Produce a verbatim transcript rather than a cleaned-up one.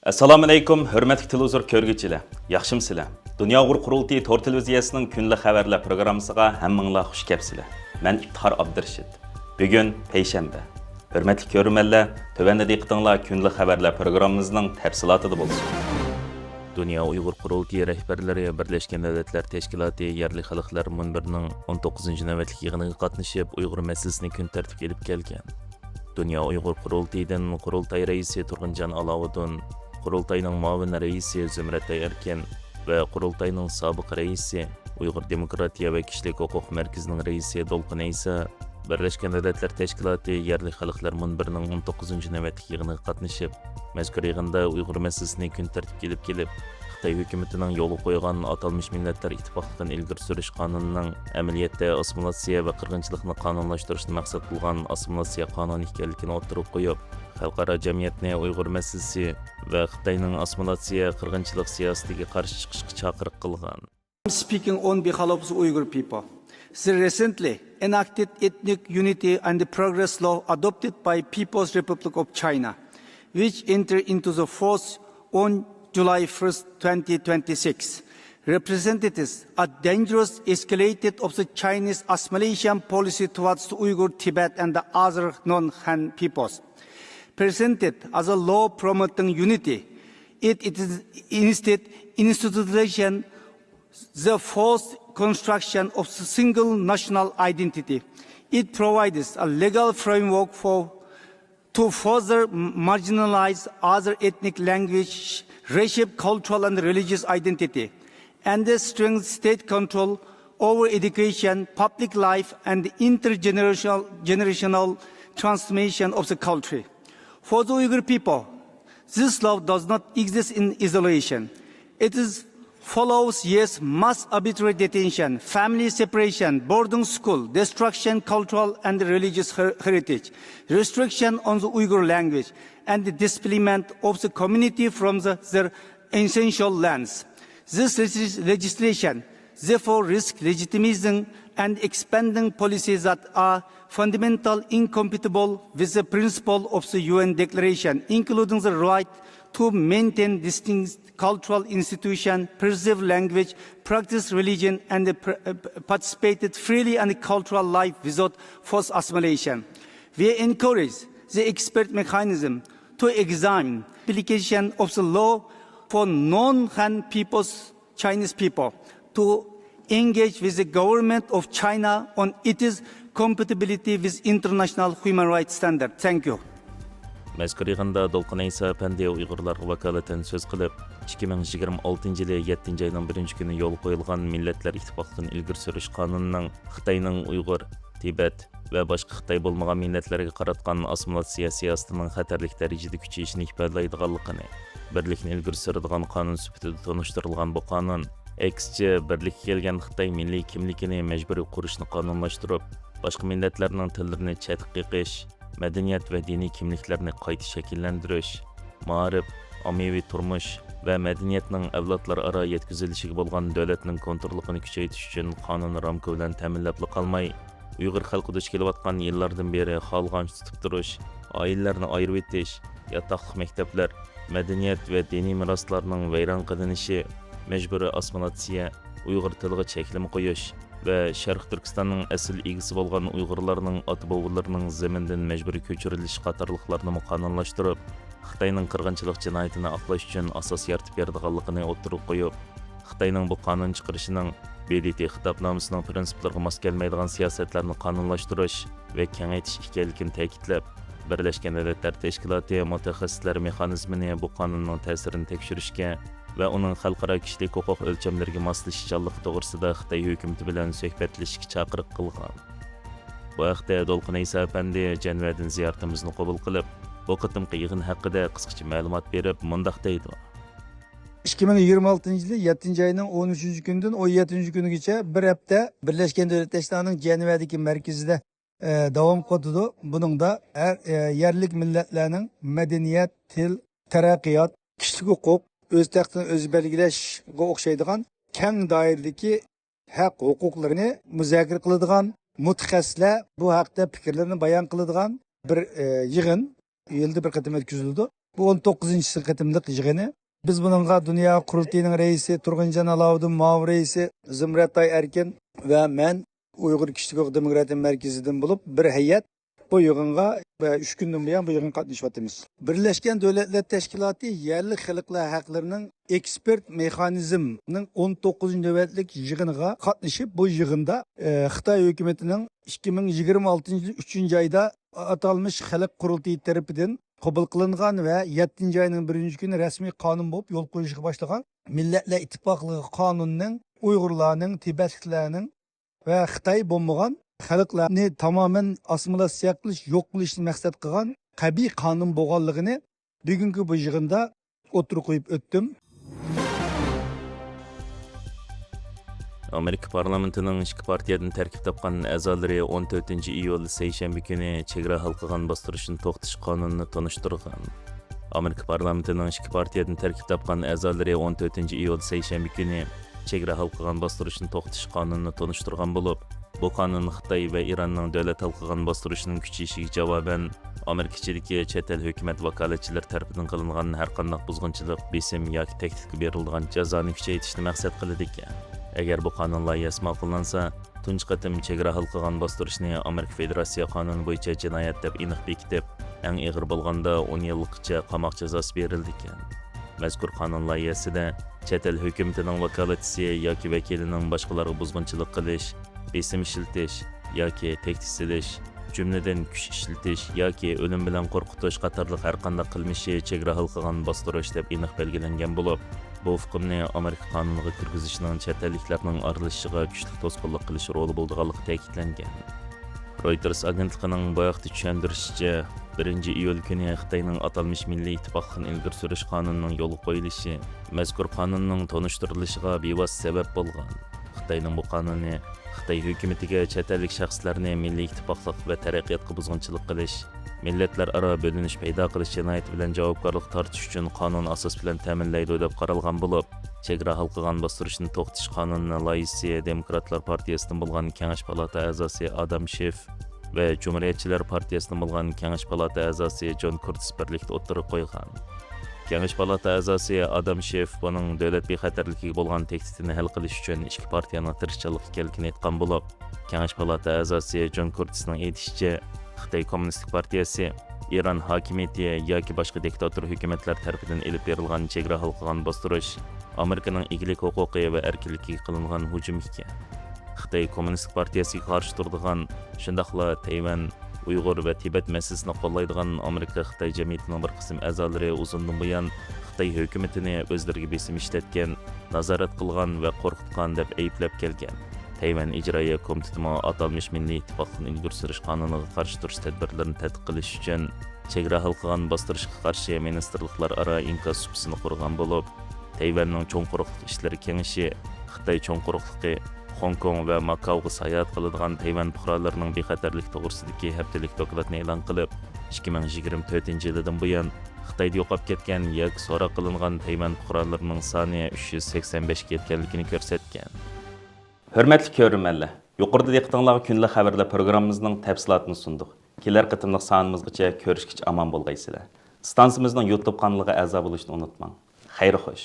ئەسسالامۇئەلەيكۇم، ھۆرمەتلىك تېلېۋىزور كۆرگۈچىلەر، ياخشىمۇسىلەر؟ دۇنيا ئۇيغۇر قۇرۇلتىيى تور تېلېۋىزىيەسىنىڭ كۈندىلىك خەۋەرلەر پروگراممىسىغا ھەممىڭلار خۇش كەپسىلەر. مەن ئىپتىخار ئابدۇرېشىت. بۈگۈن پەيشەنبە. ھۆرمەتلىك كۆرۈرمەنلەر، تۆۋەندە دىققىتىڭلار كۈندىلىك خەۋەرلەر پروگراممىمىزنىڭ تەپسىلاتىدا بولسۇن. دۇنيا ئۇيغۇر قۇرۇلتىيى رەھبەرلىرى بىرلەشكەن دۆلەتلەر تەشكىلاتى يەرلىك خەلقلەر مۇنبىرىنىڭ ئون توققۇزىنچى نۆۋەتلىك يىغىنىغا قاتنىشىپ، ئۇيغۇر مەسىلىسىنى كۈن تەرتىپكە ئېلىپ كەلگەن. دۇنيا ئۇيغۇر قۇرۇلتىيىدىن قۇرۇلتاي رەئىسى تۇرغۇنجان ئالاۋۇدۇن، قۇرۇلتاينىڭ مۇئاۋىن رەئىسى زۇمرەتئاي ئەركىن ۋە قۇرۇلتاينىڭ سابىق رەئىسى، ئۇيغۇر دېموكراتىيە ۋە كىشىلىك ھوقۇق مەركىزىنىڭ رەئىسى دولقۇن ئەيسا، بىرلەشكەن دۆلەتلەر تەشكىلاتى يەرلىك خەلقلەر مۇنبىرىنىڭ ئون توققۇزىنچى نۆۋەتلىك يىغىنىغا قاتنىشىپ، مەزكۇر يىغىندا ئۇيغۇر مەسىلىسىنى كۈن تەرتىپكە ئېلىپ كېلىپ، خىتاي ھۆكۈمىتىنىڭ يولغا قويغان ئاتالمىش مىللەتلەر ئىتتىپاقلىقىنى ئىلگىرى سۈرۈش قانۇنىنىڭ ئەمەلىيەتتە ئاسسىمىلياتسىيە ۋە قىرغىنچىلىقنى قانۇنلاشتۇرۇشنى مەقسەت قىلغان ئاسسىمىلياتسىيە قانۇنى ئىكەنلىكىنى ئوتتۇرىغا قويۇپ، خەلقئارا جەمئىيەتنى ئۇيغۇر مەسىلىسى ۋە خىتاينىڭ ئاسسىمىلياتسىيە قىرغىنچىلىق سىياسىتىگە قارشى چىقىشقا چاقىرىق قىلغان. I'm speaking on behalf of the Uyghur people. The recently enacted Ethnic Unity and Progress Law adopted by People's Republic of China, which entered into the force on July first, twenty twenty-six, represents a dangerous escalation of the Chinese assimilation policy towards the Uyghur, Tibet, and the other non-Han peoples. Presented as a law promoting unity, it, it is instead institutionalization the forced construction of a single national identity. It provides a legal framework for to further marginalize other ethnic language, racial, cultural, and religious identity, and the strength state control over education, public life, and intergenerational generational transmission of the culture. For the Uyghur people, this law does not exist in isolation. It is follows, yes, mass arbitrary detention, family separation, boarding school, destruction cultural and religious her- heritage, restriction on the Uyghur language, and the displacement of the community from the, their ancestral lands. This legis- legislation therefore risks legitimizing and expanding policies that are fundamental incompatible with the principle of the U N Declaration, including the right to maintain distinct cultural institution, preserve language, practice religion, and pr- uh, participate freely in cultural life without forced assimilation. We encourage the expert mechanism to examine application of the law for non-Han peoples, Chinese people, to engage with the government of China on its compatibility with international human rights standard. Thank you. مەزكۇر يىغىندا دولقۇن ئەيسا ئەپەندى ئۇيغۇرلارغا ۋاكالىتەن سۆز قىلىپ، ئىككى مىڭ يىگىرمە ئالتىنچى يىلى يەتتىنچى ئاينىڭ بىرىنچى كۈنى يولغا قويۇلغان مىللەتلەر ئىتتىپاقلىقىنى ئىلگىرى سۈرۈش قانۇنىنىڭ خىتاينىڭ ئۇيغۇر، تىبەت ۋە باشقا خىتاي بولمىغان مىللەتلەرگە قاراتقان ئاسسىمىلياتسىيە سىياسىتىنىڭ خەتەرلىك دەرىجىدە كۈچىيىشىنى ئىپادىلەيدىغانلىقىنى، بىرلىكنى ئىلگىرى سۈرىدىغان قانۇن سۈپىتىدە تونۇشتۇرۇلغان بۇ قانۇن، ئەكسىچە، بىرلىككە كەلگەن خىتاي مىللىي كىملىكىنى مەجبۇرىي قۇرۇشنى قانۇنلاشتۇرۇپ، باشقا مىللەتلەرنىڭ تىللىرىنى چەتكە قېقىش، مەدەنىيەت ۋە دىنىي كىملىكلەرنى قايتا شەكىللەندۈرۈش، مائارىپ، ئاممىۋى تۇرمۇش ۋە مەدەنىيەتنىڭ ئەۋلادلار ئارا يەتكۈزۈلۈشىگە بولغان دۆلەتنىڭ كونتروللۇقىنى كۈچەيتىش ئۈچۈن قانۇن رامكا بىلەن تەمىنلەپلا قالماي، ئۇيغۇر خەلقى دۇچ كېلىۋاتقان يىللاردىن بېرى خالىغانچە تۇتۇپ تۇرۇش، ئائىلىلەرنى ئايرىۋېتىش، ياتاقلىق مەكتەپلەر، مەدەنىيەت ۋە دىنىي مىراسلارنىڭ ۋەيران قىلىنىشى، مەجبۇرىي ئاسسىمىلياتسىيە، ئۇيغۇر تىلىغا چەكلىمە قويۇش ۋە شەرقىي تۈركىستاننىڭ ئەسلى ئىگىسى بولغان ئۇيغۇرلارنىڭ ئاتا-بوۋىلىرىنىڭ زېمىنىدىن مەجبۇرىي كۆچۈرۈلۈشى قاتارلىقلارنىمۇ قانۇنلاشتۇرۇپ، خىتاينىڭ قىرغىنچىلىق جىنايىتىنى ئاقلاش ئۈچۈن ئاساس يارىتىپ بېرىدىغانلىقىنى ئوتتۇرىغا قويۇپ، خىتاينىڭ بۇ قانۇن چىقىرىشىنىڭ ب د ت خىتابنامىسىنىڭ پىرىنسىپلىرىغا ماس كەلمەيدىغان سىياسەتلەرنى قانۇنلاشتۇرۇش ۋە كېڭەيتىش ئىكەنلىكىنى تەكىتلەپ، بىرلەشكەن دۆلەتلەر تەشكىلاتى مۇتەخەسسىسلەر مېخانىزمىنى بۇ قانۇننىڭ تەسىرىنى تەكشۈرۈشكە ۋە ئۇنىڭ خەلقئارا كىشىلىك ھوقۇق ئۆلچەملىرىگە ماسلىشىشچانلىقى توغرىسىدا خىتاي ھۆكۈمىتى بىلەن سۆھبەتلىشىشكە چاقىرىق قىلغان. بۇ ھەقتە دولقۇن ئەيسا ئەپەندى جەنۋەدىن زىيارىتىمىزنى قوبۇل قىلىپ، بۇ قېتىمقى يىغىن ھەققىدە قىسقىچە مەلۇمات بېرىپ، مۇنداق دەيدۇ. ئىككى مىڭ يىگىرمە ئالتىنچى يىلى يەتتىنچى ئاينىڭ ئون ئۈچىنچى كۈنىدىن ئون يەتتىنچى كۈنىگىچە بىر ھەپتە بىرلەشكەن دۆلەتلەر تەشكىلاتىنىڭ جەنۋەدىكى مەركىزىدە، ئە، داۋام قىلىدۇ. بۇنىڭدا ھەر، ئە، يەرلىك مىللەتلەرنىڭ مەدەنىيەت، تىل، تەرەققىيات، كىشىلىك ھوقۇق، ئۆز تەختىنى ئۆزى بەلگىلەشكە ئوخشايدىغان كەڭ دائىرىدىكى ھەق ھوقۇقلىرىنى مۇزاكىرە قىلىدىغان، مۇتەخەسسىسلەر بۇ ھەقتە پىكىرلىرىنى بايان قىلىدىغان بىر، ئە، يىغىن يىلدا بىر قېتىم ئۆتكۈزۈلىدۇ. بۇ ئون توققۇزىنچى قېتىملىق يىغىنى. بىز بۇنىڭغا دۇنيا قۇرۇلتىيىنىڭ رەئىسى تۇرغۇنجان ئالاۋۇدۇن، مۇئاۋىن رەئىسى زۇمرەتئاي ئەركىن ۋە مەن ئۇيغۇر كىشىلىك ھوقۇق دېموكراتىيە مەركىزىدىن بولۇپ بىر ھەيئەت بۇ يىغىنغا ۋە ئۈچ كۈندىن بۇيان بۇ يىغىنغا قاتنىشىۋاتىمىز. بىرلەشكەن دۆلەتلەر تەشكىلاتى يەرلىك خەلقلەر ھەقلىرىنىڭ ئېكسپېرت مېخانىزمىنىڭ ئون توققۇزىنچى نۆۋەتلىك يىغىنىغا قاتنىشىپ، بۇ يىغىندا، ئە، خىتاي ھۆكۈمىتىنىڭ ئىككى مىڭ يىگىرمە ئالتىنچى يىلى ئۈچىنچى ئايدا ئاتالمىش خەلق قۇرۇلتىيى تەرىپىدىن قوبۇل قىلىنغان ۋە يەتتىنچى ئاينىڭ بىرىنچى كۈنى رەسمىي قانۇن بولۇپ يول قويۇشقا باشلىغان مىللەتلەر ئىتتىپاقلىقى قانۇنىنىڭ ئۇيغۇرلارنىڭ، تىبەتلىكلەرنىڭ ۋە خىتاي بولمىغان خەلقلەرنى تامامەن ئاسسىمىلياتسىيە قىلىش، يوق قىلىشنى مەقسەت قىلغان قەبىھ قانۇن بولغانلىقىنى بۈگۈنكى بۇ يىغىندا ئوتتۇرىغا قويۇپ ئۆتتۈم. ئامېرىكا پارلامېنتىنىڭ ئىككى پارتىيەدىن تەركىب تاپقان ئەزالىرى ئون تۆتىنچى ئىيۇل سەيشەنبە كۈنى چېگرا ھالقىغان باستۇرۇشنى توختىتىش قانۇنىنى تونۇشتۇرغان. ئامېرىكا پارلامېنتىنىڭ ئىككى پارتىيەدىن تەركىب تاپقان ئەزالىرى ئون تۆتىنچى ئىيۇل سەيشەنبە كۈنى چېگرا ھالقىغان باستۇرۇشنى توختىتىش قانۇنىنى تونۇشتۇرغان بولۇپ، بۇ قانۇن خىتاي ۋە ئىراننىڭ دۆلەت ھالقىغان باستۇرۇشىنىڭ كۈچىيىشىگە جاۋابەن، ئامېرىكا ئىچىدىكى چەت ئەل ھۆكۈمەت ۋاكالەتچىلىرى تەرىپىدىن قىلىنغان ھەرقانداق بۇزغۇنچىلىق، بېسىم ياكى تەكلىپكە بېرىلىدىغان جازانى كۈچەيتىشنى مەقسەت قىلىدىكەن. ئەگەر بۇ قانۇن لايىھەسى ماقۇللانسا، تۇنجى قېتىم چېگرا ھالقىغان باستۇرۇشنى ئامېرىكا فېدېراتسىيە قانۇنى بويىچە جىنايەت دەپ ئېنىق بېكىتىپ، ئەڭ ئېغىر بولغاندا ئون يىللىققىچە قاماق جازاسى بېرىلىدىكەن. مەزكۇر قانۇن لايىھەسىدە چەت ئەل ھۆكۈمىتىنىڭ ۋاكالەتچىسى ياكى ۋەكىلىنىڭ باشقىلارغا بۇزغۇنچىلىق قىلىش، بېسىم ئىشلىتىش ياكى تەھدىت سېلىش، جۈملىدىن كۈچ ئىشلىتىش ياكى ئۆلۈم بىلەن قورقۇتۇش قاتارلىق ھەرقانداق قىلمىشى چېگرا ھالقىغان باستۇرۇش دەپ ئېنىق بەلگىلەنگەن بولۇپ، بۇ ئۇقۇمنى ئامېرىكا قانۇنىغا كىرگۈزۈشنىڭ چەت ئەللىكلەرنىڭ ئارىلىشىشىغا كۈچلۈك توسقۇنلۇق قىلىش رولى بولىدىغانلىقى تەكىتلەنگەن. رويتېرس ئاگېنتلىقىنىڭ بۇ ھەقتە چۈشەندۈرۈشىچە، بىرىنچى ئىيۇل كۈنى خىتاينىڭ ئاتالمىش مىللىي ئىتتىپاقلىقىنى ئىلگىرى سۈرۈش قانۇنىنىڭ يولغا قويۇلۇشى مەزكۇر قانۇننىڭ تونۇشتۇرۇلۇشىغا بىۋاسىتە سەۋەب بولغان. خىتاينىڭ بۇ قانۇنى خىتاي ھۆكۈمىتىگە چەت ئەللىك شەخسلەرنى مىللىي ئىتتىپاقلىق ۋە تەرەققىياتقا بۇزغۇنچىلىق قىلىش، مىللەتلەرئارا بۆلۈنۈش پەيدا قىلىش جىنايىتى بىلەن جاۋابكارلىققا تارتىش ئۈچۈن قانۇن ئاساس بىلەن تەمىنلەيدۇ، دەپ قارالغان بولۇپ، چېگرا ھالقىغان باستۇرۇشنى توختىتىش قانۇنىنىڭ لايىھىسى دېموكراتلار پارتىيەسىدىن بولغان كېڭەش پالاتا ئەزاسى ئادام شىف ۋە جۇمھۇرىيەتچىلەر پارتىيەسىدىن بولغان كېڭەش پالاتا ئەزاسى جون كۇرتىس بىرلىكتە ئوتتۇرىغا قويغان. كېڭەش پالاتا ئەزاسى ئادام شىف بۇنىڭ دۆلەت بىخەتەرلىكىگە بولغان تەھدىتىنى ھەل قىلىش ئۈچۈن ئىككى پارتىيەنىڭ تىرىشچانلىق ئىكەنلىكىنى ئېيتقان بولۇپ، كېڭەش پالاتا ئەزاسى جون كۇرتىسنىڭ ئېيتىشىچە، خىتاي كوممۇنىستىك پارتىيەسى ئىران ھاكىمىيىتى ياكى باشقا دىكتاتور ھۆكۈمەتلەر تەرىپىدىن ئېلىپ بېرىلغان چېگرا ھالقىغان باستۇرۇش ئامېرىكىنىڭ ئىگىلىك ھوقۇقى ۋە ئەركىنلىكىگە قىلىنغان ھۇجۇم ئىكەن. خىتاي كوممۇنىستىك پارتىيەسىگە قارشى تۇرىدىغان، شۇنداقلا تەيۋەن، ئۇيغۇر ۋە تىبەت مەسىلىسىنى قوللايدىغان ئامېرىكا خىتاي جەمئىيىتىنىڭ بىر قىسىم ئەزالىرى ئۇزۇندىن بۇيان خىتاي ھۆكۈمىتىنى ئۆزلىرىگە بېسىم ئىشلەتكەن، نازارەت قىلغان ۋە قورقۇتقان دەپ ئەيىبلەپ كەلگەن. تەيۋەن ئىجرائىيە كومىتېتىمۇ ئاتالمىش مىللىي ئىتتىپاقلىقنى ئىلگىرى سۈرۈش قانۇنىغا قارشى تۇرۇش تەدبىرلىرىنى تەتقىق قىلىش ئۈچۈن، چېگرا ھالقىغان باستۇرۇشقا قارشى مىنىستىرلىقلار ئارا ئىنكاس سۇپىسىنى قۇرغان بولۇپ، تەيۋەننىڭ چوڭ قۇرۇقلۇق ئىشلىرى كېڭىشى خىتاي چوڭ قۇرۇقلۇقى خوڭكوڭ ۋە ماكاۋغا ساياھەت قىلىدىغان تەيۋەن پۇقرالىرىنىڭ بىخەتەرلىكى توغرىسىدىكى ھەپتىلىك دوكلاتنى ئېلان قىلىپ، ئىككى مىڭ يىگىرمە تۆتىنچى يىلىدىن بۇيان خىتايدا يوقاپ كەتكەن ياكى سوراق قىلىنغان تەيۋەن پۇقرالىرىنىڭ سانى ئۈچ يۈز سەكسەن بەشكە يەتكەنلىكىنى كۆرسەتكەن. ھۆرمەتلىك كۆرۈرمەنلەر، يۇقىرىدا دىققىتىڭلارغا كۈندىلىك خەۋەرلەر پروگراممىمىزنىڭ تەپسىلاتىنى سۇندۇق. كېلەر قېتىملىق سانىمىزغىچە كۆرۈشكىچە ئامان بولغايسىلەر. ئىستانسىمىزنىڭ يۇتۇب قانىلىغا ئەزا بولۇشنى ئۇنتۇماڭ. خەير خوش.